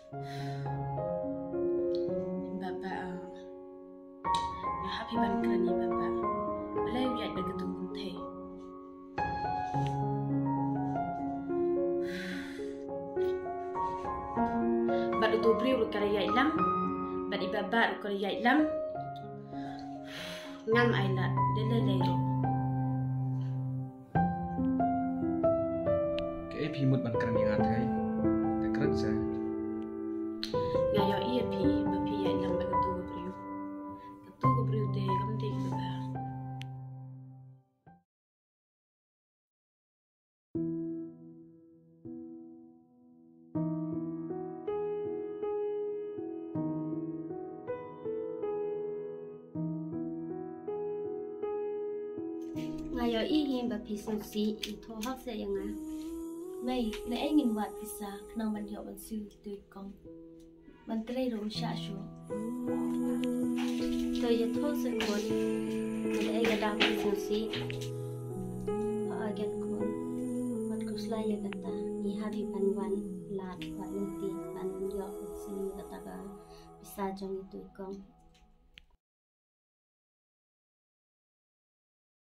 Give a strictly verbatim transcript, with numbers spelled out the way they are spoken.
Baba, nga hap hi ban kren ïa i Baba. Balei u ïaid bad katu ka kynthei? Bad utu u briew ruh ka la ïaid lang, bad i Baba ruh ka la ïaid lang. Ngam ai lad, dei lei lei ruh. Kaei phi mut ban kren ïa nga, Thei? Te kren seh. Nga ïohi ïa phi ba phi ïaid lang bad katu ka briew. Katu ka briew te kam dei kaba bha. Nga ïohi hi ba phi sngewsih, ïathoh hok seh ïa nga. Mei, naei ngin wad pisa khnang ban ïoh ban siew ïa utu i kong? Ban trei ruh um shah shuh. To ïathoh seh khun. Naei ka daw phi sngewsih? Ha, gen khun. Wat khuslai ïa kata. Ngi hap hi ban wan lad bad lynti ban ïoh ban siew ïa kata ka pisa jong utu i kong.